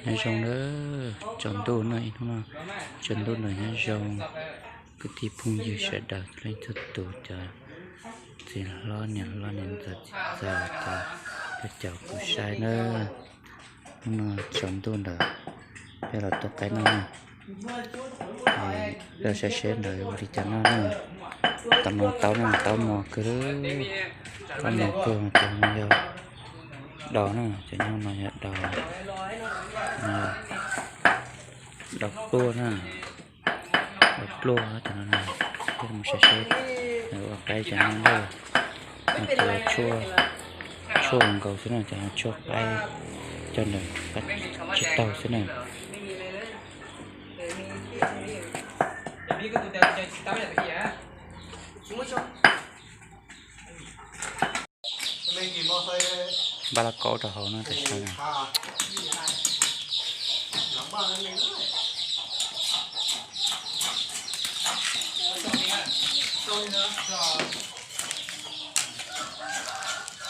Nyob zoo na, tsaus ntuj no ib hnub no, tsaus ntuj no nyob zoo kwv tij phooj ywg sawv daws txhua leej txhua tus, cov txiv hlob niam hlob niam ntxawm txiv ntxawm, cov caum kuv saib na. Hnub no tsaus ntuj ntawd peb los tua qaib noj na. Peb los saib seb ntawd ua li cas noj na. Tam no taub no taub mos kawg, taub mos kawg, cov no yog daus na, cov nyob no yog daus, daus pluaj na, daus pluaj cov no na. Peb mus saib seb ua qaib cov no na, no ces tshuaj nkaus xwb na, cov no tshuaj qaib coj ntawd tsis taug xwb na. Npaj lauj kaub rau hauv no tam sim no.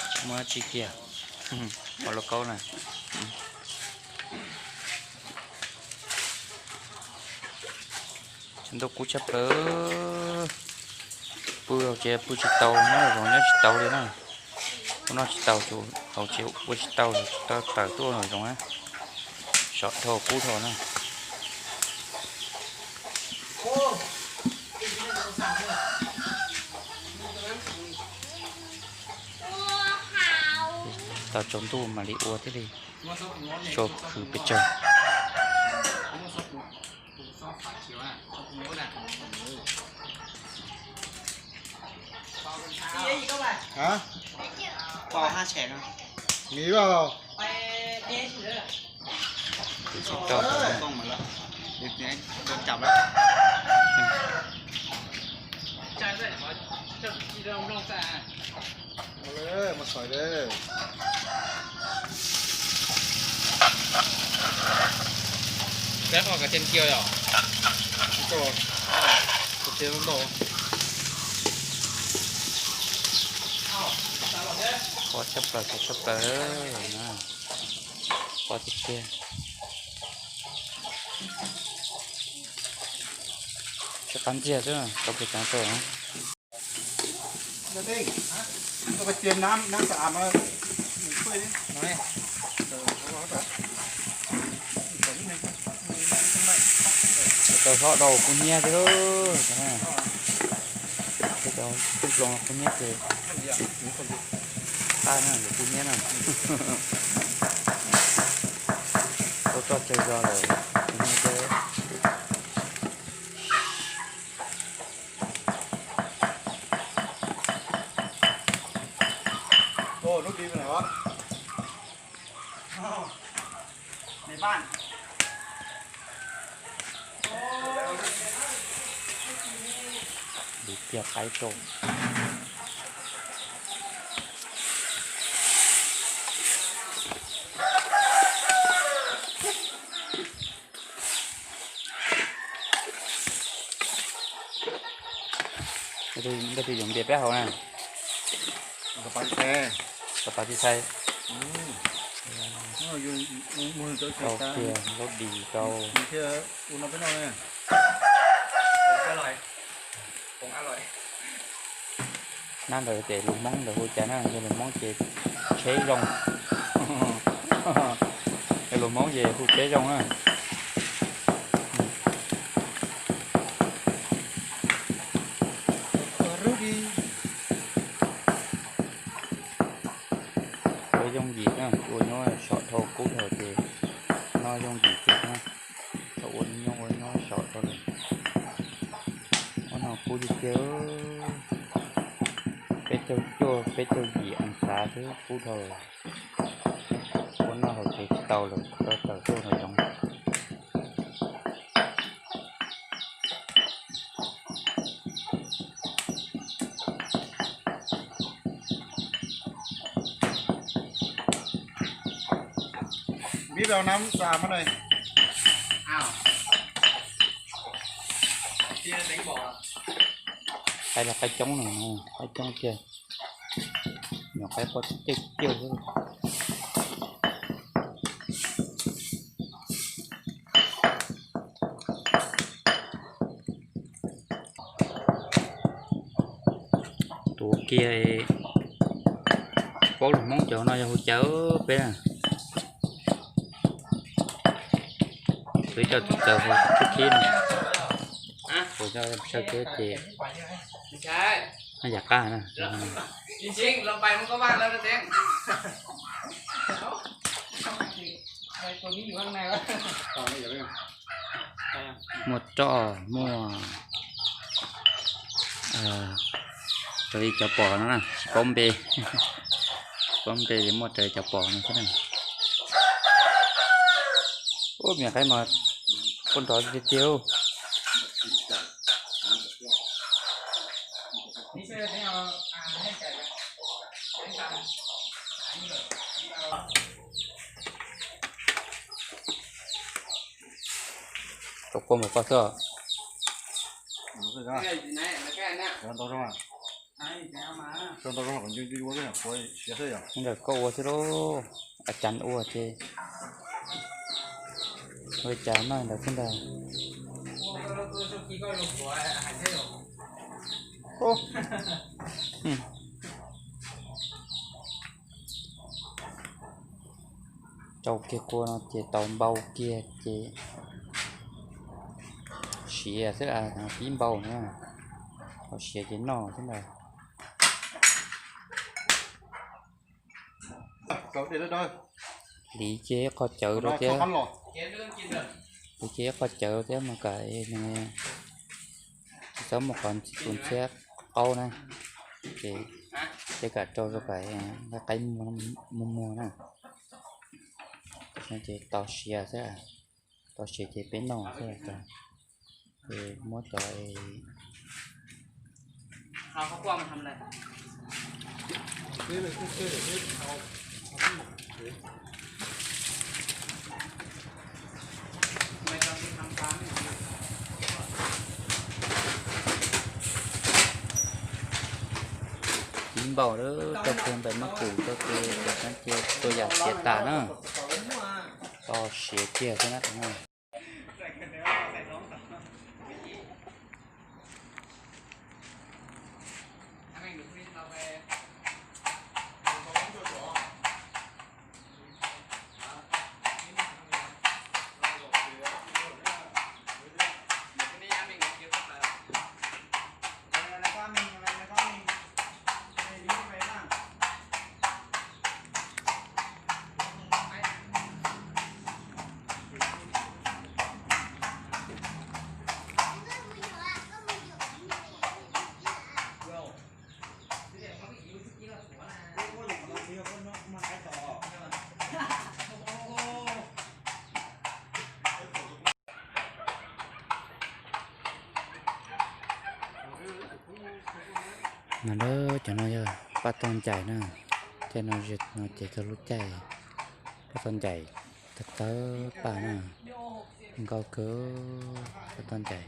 Tsis muaj dab tsi kiag, npaj lauj kaub na. Tsaus ntuj kub tshaj plaws, pw hauv tsev pw tsis tau, nyob zoov nyob tsis tau li na. Ua noj tsis tau, hauv tsev ua tsis tau, tsis tau tawm tuaj nram zoov na, sov dhau kub dhau na. Tau tsaus ntuj mam li ua thiaj li tso khwv pes tsawg. Hả? Miv vào. Khwv tsis tau. Peb qhov kav tias kiag yom. Qhov tshaj plaws, qhov tshaj plaws na. Qhov tiag tiag. Tsis qab ntxiag xwb, tau kiag cov rau. Tau hlob rau kuv hnyiab thiab lauj. Tau tub hlob kuv hnyiab ces qab na, kuv hnyiab na. Tau tso tseg zog lawm, kuv hnyiab thiab. Li tiag qaib rau. Leej twg yuav npias peb haus na? Pas txhais. Rau tiag, laub dis rau. Nab ntawd ces lus Hmoob ntawd hu cas na, yog lus Hmoob ces tsheb zoo. Yog lus Hmoob ces hu tsheb zoo na. Ua yooj yim na, ua nyob sov dhau kub dhau ces noj yooj yim tiag na. Thaum ua nyob ua nyob sov dhau lawm. Ua no kub tiag tiag, peb caug cuaj peb caug yim as xav xwb kub dhau. Ua noj hauv tsev tsis tau lawm, tau tawm tuaj nram zoov. Qaib los qaib coob no, qaib coob tiag. Nyuam qaib pob cawj cawj xwb. Kiag paub lus Hmoob cov no yog hu cawv peb na. Tus ib co tus cawv hu khib khib no. Hu cov sawv kev ces yam qab na. Muaj roj, muaj raws li cov pom no na, tsis paub npe. Tsis paub npe es muaj raws li cov pom no xwb na. Ub, me qaib mas kua nrov tiag tiag. Tau kua mus koj xwb. Ntawm koj ua xwb lauj, a cas ua ces ua cas noj ntawd xwb ntag. Rau kiag kua no ces tau npau kiag ces siav xwb, pib npau na, tau siav ces noj xwb ntag. Hliv kiag ib qho cawv rau thiab, hliv kiag ib qho cawv thiab mas kom nws tsis txhob muaj qhov ntxhiab qaub na, ces peb kam rau rau kom qaib muag muag na. Ces tau siav xwb, tau siav ces peb noj xwb. Ces muab cov Ib npaum lawm, rau kiag nplaim mab kum rau ces tus xaab ces tua yam siav tas na. Tau siav kiag xwb na. No lawm, cov no yog paj toj ncaim na. Caij no no ces txog lub caij paj toj ncaim tawg tawg paj na. Nkauj kawg paj toj ncaim.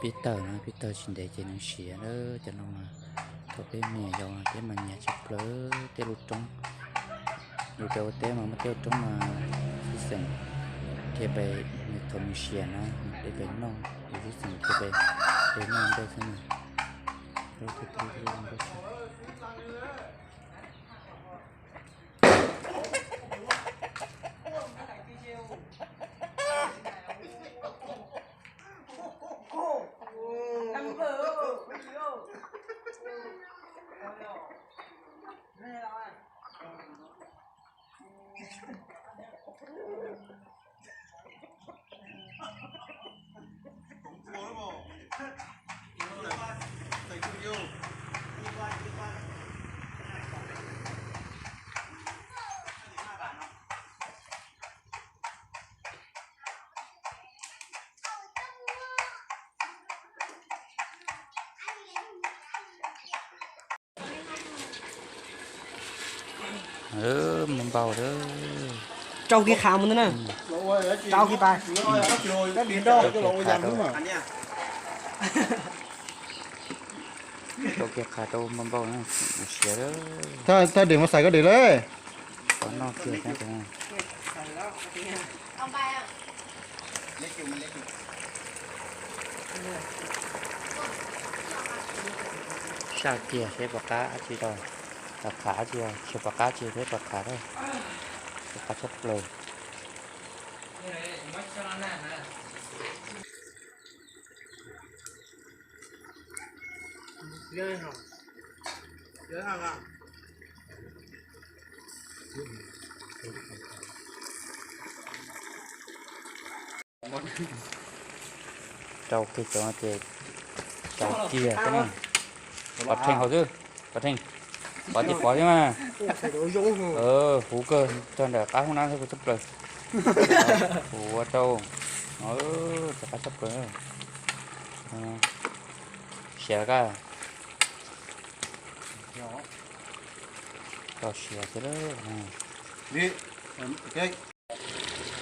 Pib tawg na, pib tawg tsis ntev ces nws siav lawm. Cov no mas thaum peb me nyuam yaus peb mas nyiam tshaj plaws tej lub roob. Yus cov ua teb mas muaj tej lub roob mas xib xeem kiag pem, nws thaum nws siav na peb pem noj, yus xib xeem kiag pem, peb noj ntej xwb na. Mus npau lawm. Rau kiag qhav mus ntag na. Rau kiag qhav rau, rau kiag qhav rau npau npau na, siav lawm. Thaj dej mas xais koj dej lawm. Qhov noj kiag thiab tus. Tag kiag seb puas qab dab tsi rau, puas qab dab tsi, tsis pom qab dab tsi thiab, puas qab lawm, qab tshaj plaws. Rau kiag cov no ces rau kiag xwb na. Pov rheej hauv xwb, pov rheej, pov ces pov xwb mas. Huv kawg, tag nram qab hoob nab thiab kuv tshaj plaws. Huv ua rau, rov qab tshaj plaws. Siav koj, rau siav thiab.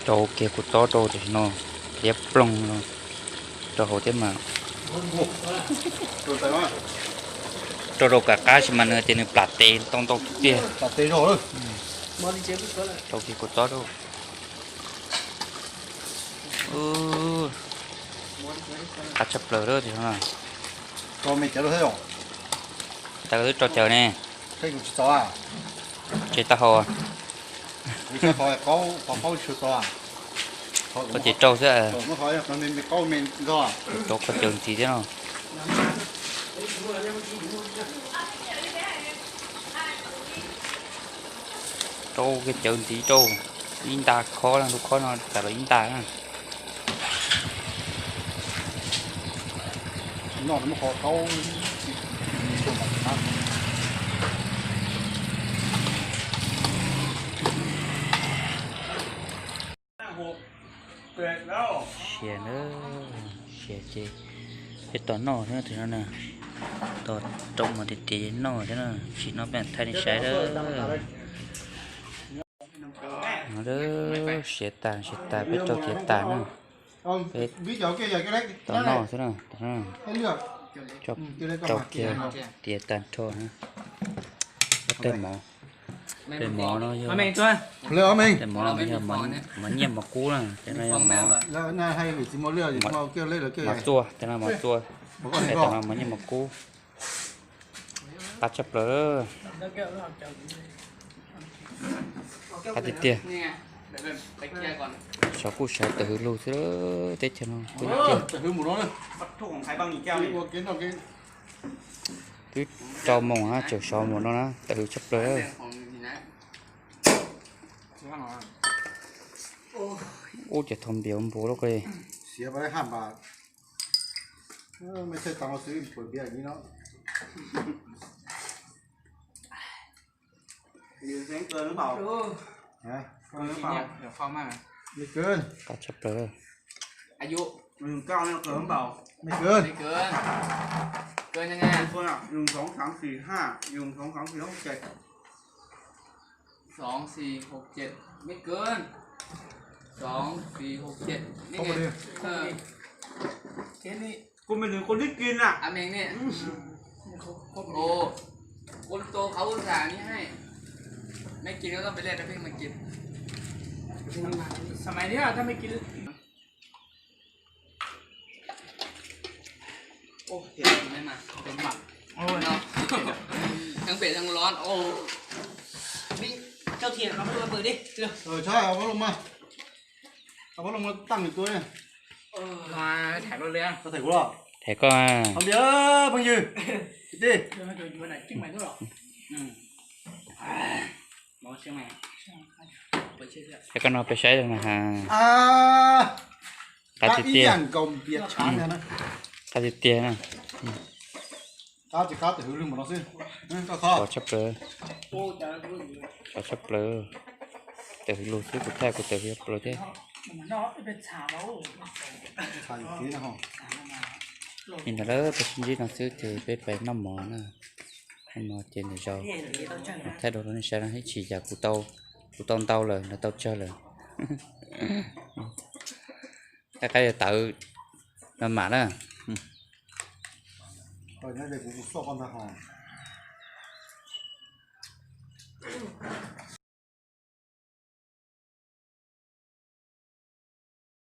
Rau kiag kuv txob rau tam sim no, liab ploog no rau hauv thiab mas. Rau rau kam qab sis mas nws tias nws plam tes ntau ntau tiag. Rau kiag kuv txob rau. Qab tshaj plaws lawm tiag no. Tawv twb rau cawv ne. Tsis tau hau. Koj ces rau xwb. Rau koj cawv ntxiv thiab no. Rau kiag cawv ntxiv rau. Ib nta khob na, lub khob no tas los ib nta na. Siav na, siav ces peb tos noj thiab no na. Tos rau mos tiag tiag noj thiab na, tsis noj peb thaij nej saib lawm. Siav tas siav tas peb rau tiav tas na. Peb tos noj xwb na. Rau kiag tiav tag nrho na. Tej mov, tej mov no yog tej mov no yog mov nyiaj mov kub na, tej no yog mov txua, tej no mov txua, tej no mov nyiaj mov kub. Qab tshaj plaws. Qab tiag tiag. Sov kuj sov tawm hwv lug xwb, teb chaws no kuj tiag. Twb rau moos na tseem sov mus no na, tawm hwv tshaj plaws. Ub, cov thau npias npuv lub qe. Qab tshaj plaws. Sov mus nws kuj nib kis na. Ôi, thiệt, mày mà, mày mà. Ôi, nó. Nó. Thằng bé thằng lón, ô. Đi, cho thiệt nó vừa vừa đi, được. Ờ, sao, ông Long mà. Ông Long mà tăng được tôi nè. Ờ. Mà thả luôn đi à. Có thể của lo. Thẻ con à. Không biết, bằng như. Đi. Cho nó cho mày thuốc rồi. Ừ. Máu trên mày. Cho con nó phải sấy rồi mà hả. À. Qab tiag tiag. Qab tiag tiag na. Sov tshaj plaws. Sov tshaj plaws. Tawm hwv lug xwb, kuv thaij kuv tawm hwv plaws thiab. Li ntawd lawm, peb sib ntsib no xwb ces peb pais noj mov na. Noj mov ces ntawm zaus thaij rau nej saib na, ib chim yam kuv tau, kuv tau ntau lawm, lawv tau tsawg lawm. Qab qab tawv no mam na.